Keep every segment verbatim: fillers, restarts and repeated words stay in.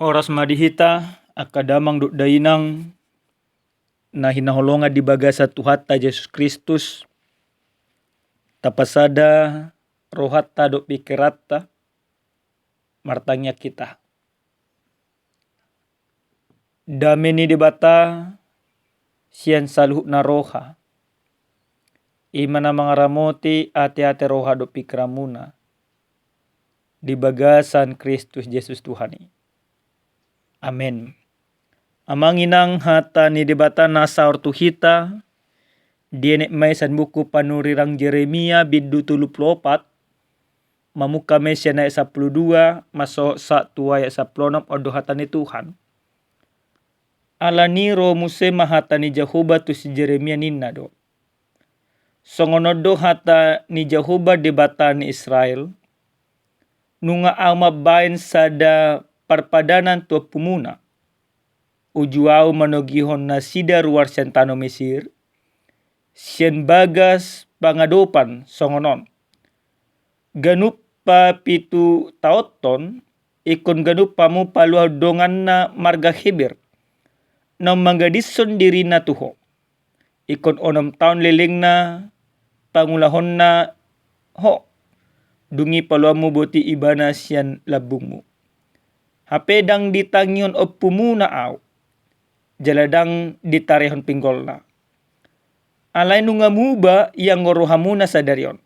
Horas ma di hita angka damang dohot dainang na hinaholongan di bagasan Tuhanta Jesus Kristus. Tapasada rohanta dohot pingkiranta. Martangiang hita. Dame ni Debata sian saluhutna roha, i ma na mangaramoti ateate roha dohot pingkiranmuna di bagasan Kristus Jesus Tuhan i. Amen. Amang inang, hata ni Debata na saor tu hita dienet ma i sian buku panurirang Jeremia bindu tolu pulu opat, mamungka ma i sian ayat sampulu dua, masohot sahat tu ayat sampulu onom. On do hata ni Tuhan. Alani i ro muse ma hata ni Jahowa tu si Jeremia, ninna do: Songon on do hata ni Jahowa Debata ni Israel: Nunga Ahu mambahen sada parpadanan tu ompumuna. Uju Ahu manogihon nasida ruar sian tano Mesir, sian bagas pangadopan songon on. Ganup papitu taonhon, ingkon ganup hamu paluahon donganna marga Heber, naung manggadishon dirina tu Ho. Ingkon onom taon lelengna pangulahonna Ho, dung i paluaonmu boti ibana sian lambungmu. Hape ndang ditangihon ompumuna Ahu, jala ndang ditarehon pinggolna. Alai nunga muba ianggo rohamuna sadari on,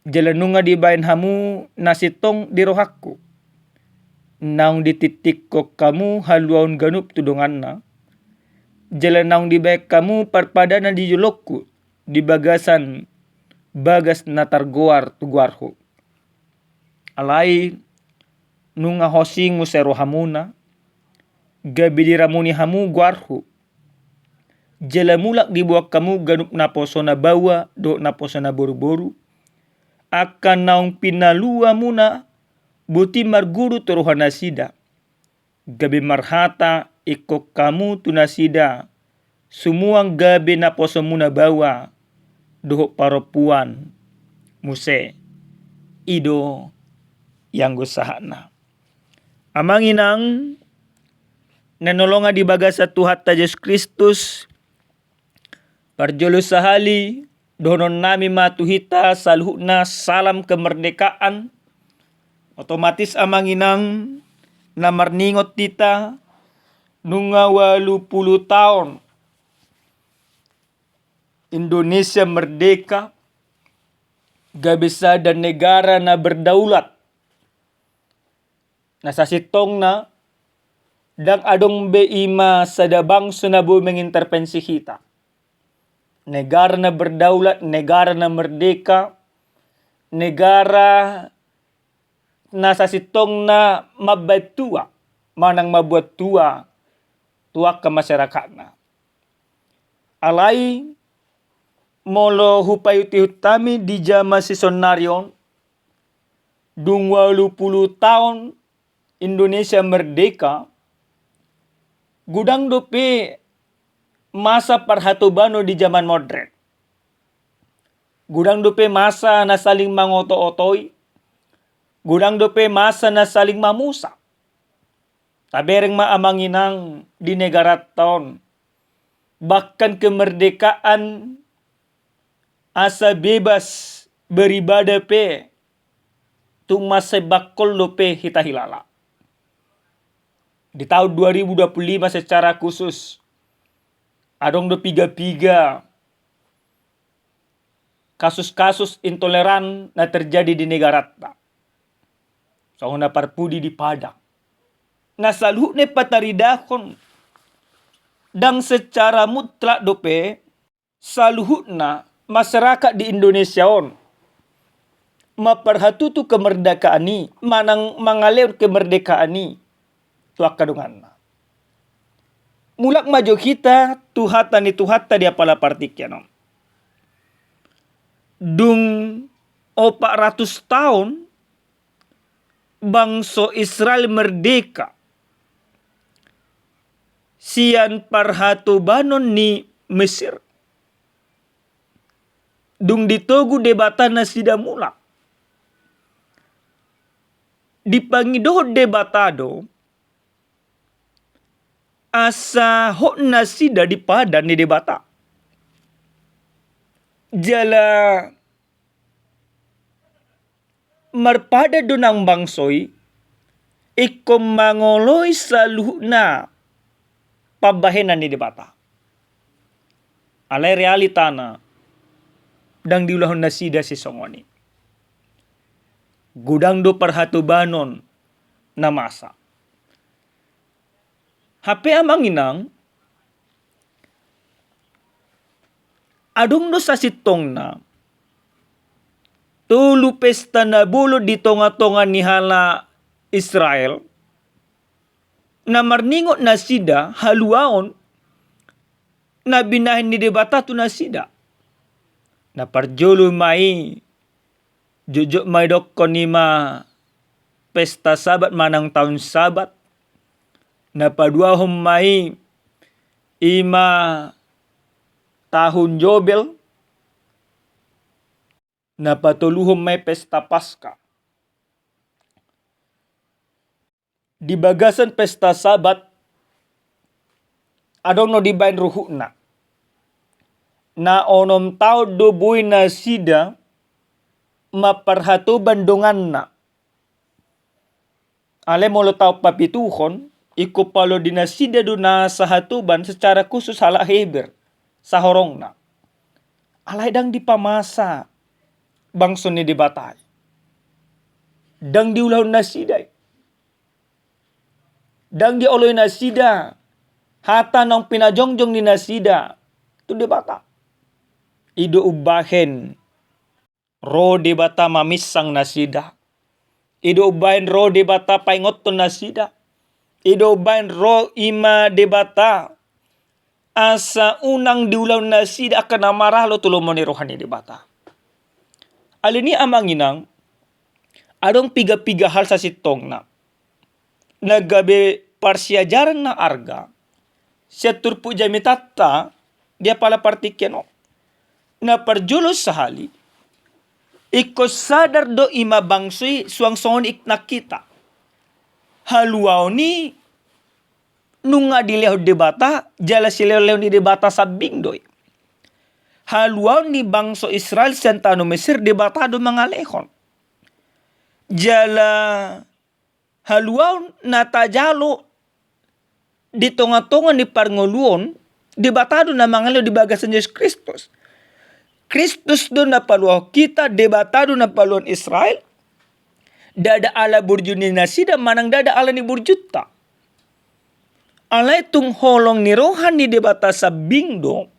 jala nunga dibahen hamu na sintong di rohangku. Naung ditingtingkon hamu haluaon ganup tu donganna, jala naung dibahen hamu parpadanan di jolongku di bagasan bagas na targoar tu goarhu. Alai nunga hosing muse rohamuna, gabe diramuni hamu goarhu. Jala mulak diboan hamu ganup naposo na baoa dohot naposo na boruboru, angka naung pinaluamuna boti marguru tu rohanasida, gabe marhata ingkon hamu tu nasida sumuang gabe naposomuna baoa dohot parompuan muse. I do ianggo sahatna. Amang inang na hinaholongan di bagasan Tuhanta Jesus Kristus, parjolo sahali dohononnami ma tu hita saluhutna salam kemerdekaan. Otomatis amang inang na marningot hita, nunga ualu pulu taon Indonesia merdeka, gabe sada negara na berdaulat. Na sasintongna, ndang adong be i ma sada bangso na boi mengintervensi hita. Negara na berdaulat, negara na merdeka, negara na sasintongna mambaen tua manang mambuat tua tu angka masyarakatna. Alai molo hupaihutihut hami di jaman sisonari on, dung ualu pulu taon Indonesia merdeka, godang dope masa parhatobanon di jaman modern. Godang dope masa na saling mangotootoi, godang dope masa na saling mamusa. Tabereng ma amang inang di negaranta on, bahkan kemerdekaan asa bebas beribadah pe tung mansai bangkol dope hita hilala. Di tahun dua ribu dua puluh lima secara khusus, adong do piga-piga kasus-kasus intoleran na terjadi di negaranta. Songon na parpudi di Padang. Na saluhutna pataridahon, ndang secara mutlak dope saluhutna masyarakat di Indonesia on mamparhatutu kemerdekaan i manang mangalehon kemerdekaan i tu angka donganna. Mulak ma jo hita tu hata ni Tuhanta di apala partingkian on. Dung opat ratus taon bangso Israel merdeka sian parhatobanon ni Mesir. Dung ditogu Debata nasida mulak, dipangidohon Debata do asa hot nasida di padan ni Debata. Jala marpadan do nang bangso i ingkon mangoloi saluhutna pambahenan ni Debata. Alai realitana ndang diulahon nasida sisongon i. Godang do parhatobanon na masa. Hape amang inang, adong do sasintongna tolu pesta na bolon di tongatonga ni halak Israel, na marningot nasida haluaon na binahen ni Debata tu nasida. Na parjolo ma i, jotjot ma i dokkon i ma pesta Sabat manang taon Sabat. Na paduahon ma i, i ma tahun Jobel. Na patoluhon ma i pesta Paska. Di bagasan pesta Sabat, adong do dibaen ruhutna. Na onom taon do boi nasida mamparhatoban donganna. Alai molo taon papituhon, ingkon paluahon di nasida do na sahatoban secara khusus halak Heber sahorongna. Alai ndang dipamasa bangso ni Debata i. Ndang diulahon nasida i. Ndang dioloi nasida hata naung pinajongjong ni nasida tu Debata. I do umbahen ro Debata maminsang nasida. I do umbahen ro Debata paingothon nasida. I do umbahen ro i ma Debata asa unang diulahon nasida angka na maralo tu lomo ni roha ni Debata. Alani i amang inang, adong piga-piga hal sasintongna na gabe parsiajaran na arga sian turpuk jamitanta di apala partingkian on. Na parjolo sahali, ingkon sadar do i ma bangso i suang songon i nang hita. Haluaon i nunga dilehon Debata, jala silehonlehon ni Debata sambing do i. Haluaon ni bangso Israel sian tano Mesir Debata do mangalehon. Jala haluaon na tajalo di tongatonga ni parngoluon, Debata do na mangalehon di bagasan Jesus Kristus. Kristus do na paluahon hita, Debata do na paluahon Israel. Ndada ala burju ni nasida manang ndada ala ni burjunta. Alai tung holong ni roha ni Debata sambing do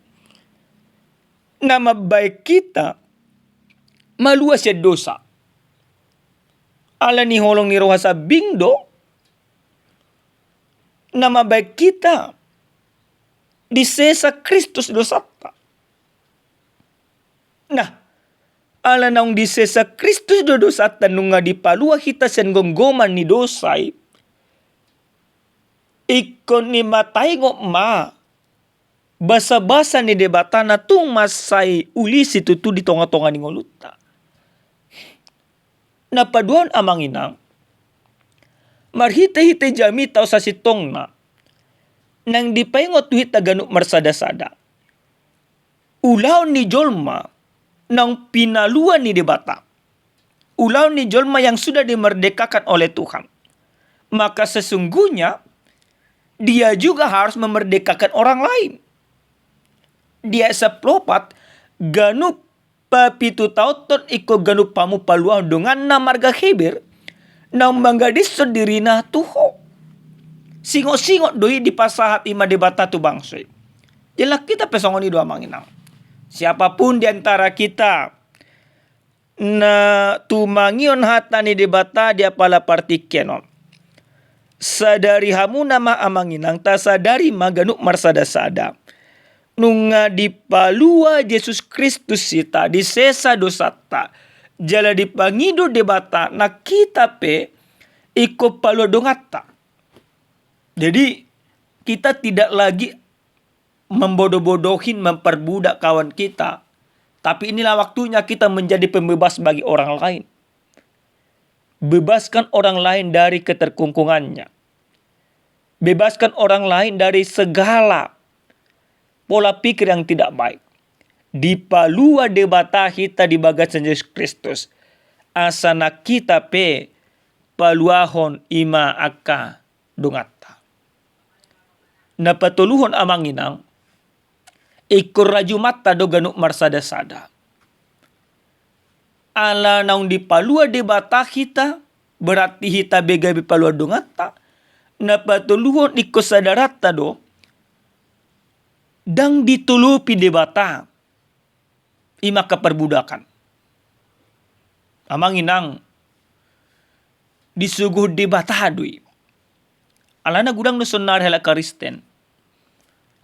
na mambaen hita malua sian dosa. Alani holong ni roha sambing do na mambaen hita disesa Kristus dosanta. Nah, ala naung disesa Kristus do dosanta nunga dipalua hita sian gomgoman ni dosa i, ingkon i ma taingot ma basabasa ni Debata na tung mansai uli situtu di tongatonga ni ngolunta. Na paduahon amang inang, marhitehite jamita on sasintongna naung dipaingot tu hita ganup marsadasada. Ulaon ni jolma naung pinalua ni Debata. Ulaon ni jolma yang sudah dimerdekakan oleh Tuhan. Maka sesungguhnya dia juga harus memerdekakan orang lain. Di ayat sampulu opat, ganup papitutaonhon ingkon ganup hamu paluahon donganna marga Heber, naung manggadishon dirina tu ho. Singot-singot do i dipasahat i ma Debata tu bangso i. Jala hita pe songon i do amang inang. Siapapun di antara kita na tumangihon hata ni Debata di apala partingkian on, sadari hamuna ma amang inang, tasadari ma ganup marsadasada. Nunga dipalua Jesus Kristus hita, disesa dosanta, jala dipangido Debata nang hita pe ingkon paluahon donganta. Jadi, kita tidak lagi membodoh-bodohin, memperbudak kawan kita. Tapi inilah waktunya kita menjadi pembebas bagi orang lain. Bebaskan orang lain dari keterkungkungannya. Bebaskan orang lain dari segala pola pikir yang tidak baik. Dipalua Debata hita di bagasan Jesus Kristus. Asa nang hita pe paluahon i ma angka donganta. Na patoluhon amang inang, ingkon rajumanta do ganup marsada-sada. Ala naung dipalua Debata hita, berarti hita be gabe paluahon donganta. Na patoluhon ingkon sadaranta do, ndang ditolopi Debata i ma angka parbudakan. Amang inang, disogohon Debata do i. Alana godang do saonnari halak Kristen.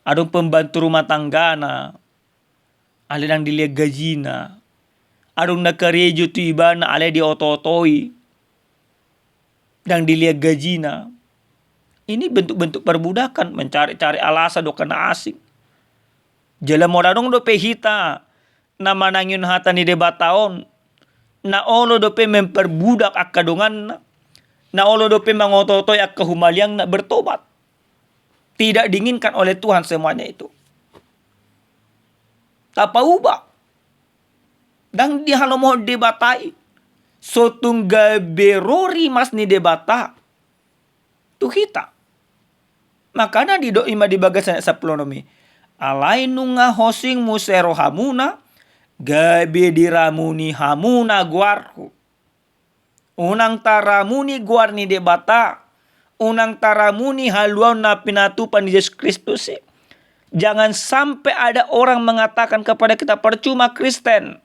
Adong pembantu rumah tanggana, alai ndang dilehon gajina. Adong na karejo tu ibana alai dioto-otoi, ndang dilehon gajina. Ini bentuk-bentuk perbudakan, mencari-cari alasan dohot na asing. Jala molo adong dope hita na manangihon hata ni Debata on, na olo dope memperbudak angka donganna, na olo dope mangoto-otoi angka humaliangna, bertobat. Tidak diinginkan oleh Tuhan semuanya itu. Tapauba. Ndang dihalomohon Debata i. So tung gabe ro rimas ni Debata tu hita. Makana didok i ma di bagasan ayat sampulu onom i, alai nunga hosing muse rohamuna, gabe diramuni hamuna goarhu. Unang taramuni goar ni Debata, unang taramuni haluaon na pinatupa ni Jesus Kristus i. Jangan sampai ada orang mengatakan kepada kita, percuma Kristen,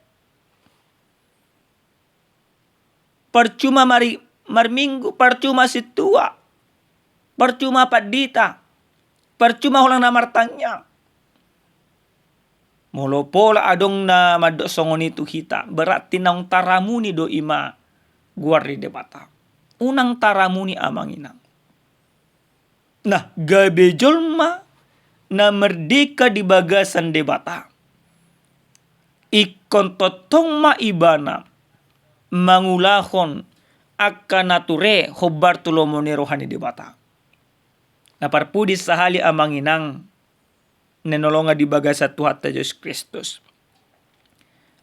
percuma mari marminggu, percuma sintua, percuma pandita, percuma holan na martangiang. Molo pola adong na mandok songon i tu hita, berarti naung taramuni do i ma goar ni Debata. Unang taramuni amang inang. Nah, gabe jolma na merdeka di bagasan Debata, ingkon tongtong ma ibana mangulahon angka na ture hombar tu lomo ni roha ni Debata. Na parpudi sahali amang inang, na hinaholongan di bagasan Tuhanta Jesus Kristus.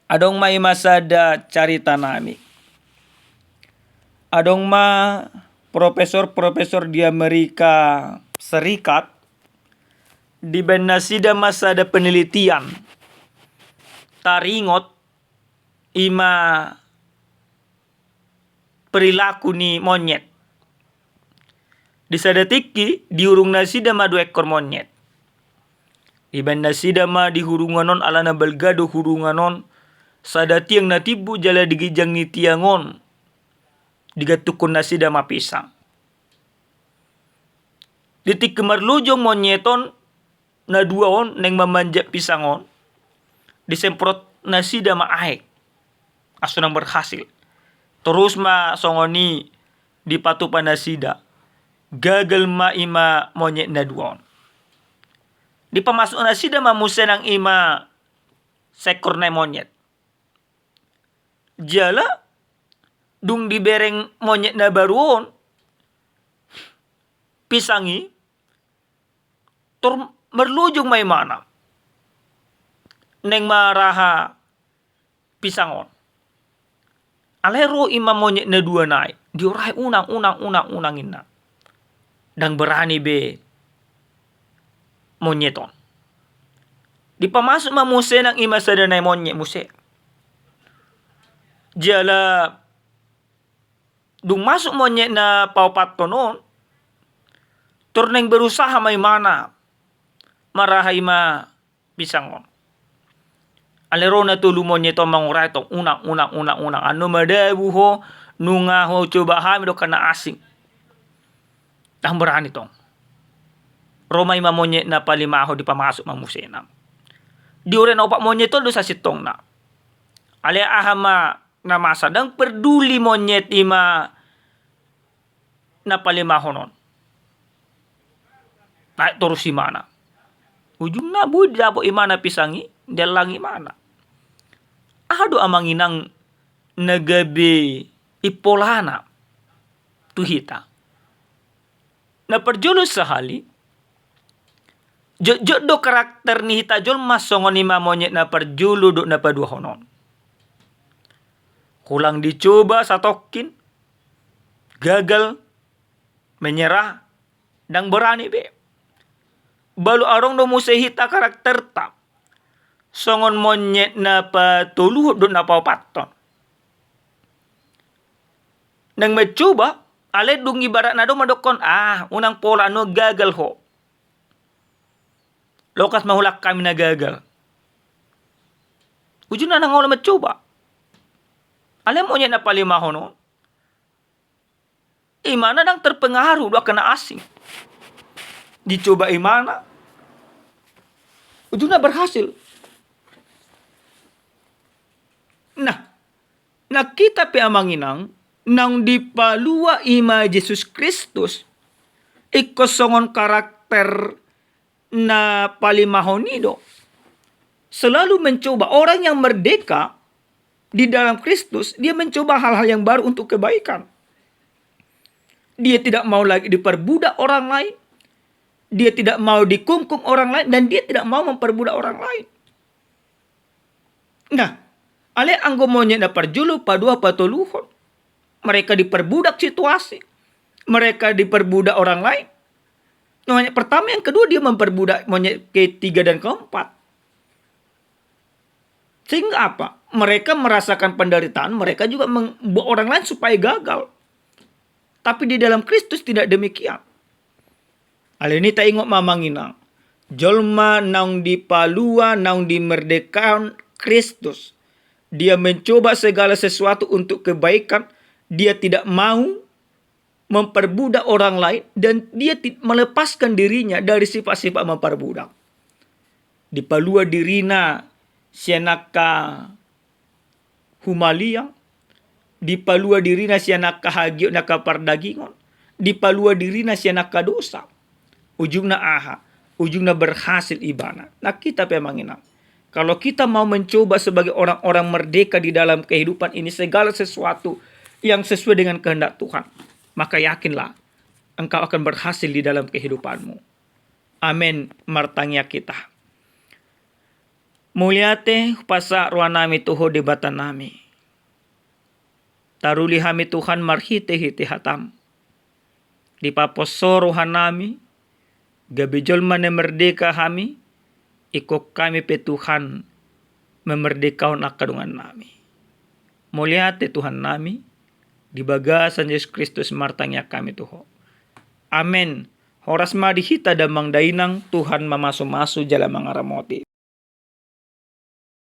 Adong ma i ma sada carita nami. Adong ma profesor-profesor di Amerika Serikat, dibaen nasida ma sada penelitian, taringot i ma perilaku ni monyet. Di sada tingki, dihurung nasida ma dua ekor monyet. Dibaen nasida ma di hurungan on, alana balga do hurungan on, sada tiang na timbo jala di ginjang ni tiang on digantungkon nasida ma pisang. Di tingki marlojong monyet on, na dua on naeng mamanjat pisang on, disemprot nasida ma aek, asa unang berhasil. Torus ma songon i dipatupa nasida, gagal ma i ma monyet na dua on. Dipamasuk nasida ma muse nang i ma seekor nai monyet. Jala dung dibereng monyet na baru on pisang i, tor marlojong ma imana naeng maraha pisang on. Alai ro i ma monyet na dua nai, diorai unang, unang, unang, unang inna. Ndang berani be monyet on. Dipamasuk ma muse nang i ma sada nai monyet muse. Jala dung masuk monyet na paopathon on, tor naeng berusaha ma imana maraha i ma pisang on. Alai ro na tolu monyet on mangurai tong, unang, unang, unang, unang. Annon ma dabu ho, nunga ho coba hami dohot na asing. Ndang berani tong. Ro ma i ma monyet na palimahon, dipamasuk ma muse na. Diorai na opat monyet on do sasintongna. Alai aha ma na masa, ndang parduli monyet i ma na palimahon on. Naek torus imana. Ujungna boi didapot imana pisang i, diallang imana. Aha do amang inang na gabe impolana tu hita? Na parjolo sahali, jotjot do karakter ni hita jolma songon i ma monyet na parjolo dohot na paduahon on. Holan dicoba satongkin, gagal, menyerah, ndang berani be. Balu adong do muse hita karakterta songon monyet na patoluhon dohot na paopathon. Naeng mencoba, alai dung ibaratna do mandokkon, ah, unang pola, anu, gagal ho. Lokas ma holan hami na gagal. Ujungna ndang olo mencoba. Alai monyet na palimahon on, imana ndang terpengaruh do angka na asing. Dicoba imana, ujungna berhasil. Nah, na hita pe amang inang, naung dipalua i ma Jesus Kristus, ingkon songon karakter na palimahon i do. Selalu mencoba. Orang yang merdeka di dalam Kristus, dia mencoba hal-hal yang baru untuk kebaikan. Dia tidak mau lagi diperbudak orang lain. Dia tidak mau dikungkung orang lain dan dia tidak mau memperbudak orang lain. Nah, alai anggo monyet na parjolo, padua, patoluhon, mereka diperbudak situasi, mereka diperbudak orang lain. Monyet pertama, yang kedua dia memperbudak monyet ketiga dan keempat. Sehingga apa? Mereka merasakan penderitaan, mereka juga membuat orang lain supaya gagal. Tapi di dalam Kristus tidak demikian. Alani i taingot ma amang inang, jolma naung dipalua, naung dimerdekakan Kristus, dia mencoba segala sesuatu untuk kebaikan, dia tidak mau memperbudak orang lain, dan dia ti-, melepaskan dirinya dari sifat-sifat memperbudak. Dipalua dirina sian angka humaliang, dipalua dirina sian angka hagiot ni angka pardagingon, dipalua dirina sian angka dosa. Ujungna aha? Ujungna berhasil ibana. Na hita pe amang inang, kalau kita mau mencoba sebagai orang-orang merdeka di dalam kehidupan ini, segala sesuatu yang sesuai dengan kehendak Tuhan, maka yakinlah, engkau akan berhasil di dalam kehidupanmu. Amen. Martangiang hita. Mauliate hupasahat rohanami tu Ho Debatanami. Taruli hami Tuhan marhitehite hataM. Dipapos Ho rohanami, gabe jolma na merdeka hami, ingkon hami pe Tuhan memerdekahon angka dongannami. Mauliate Tuhannami, di bagasan Jesus Kristus martangiang hami tu Ho. Amen. Horas ma di hita damang dainang, Tuhan mamasumasu jala mangaramoti.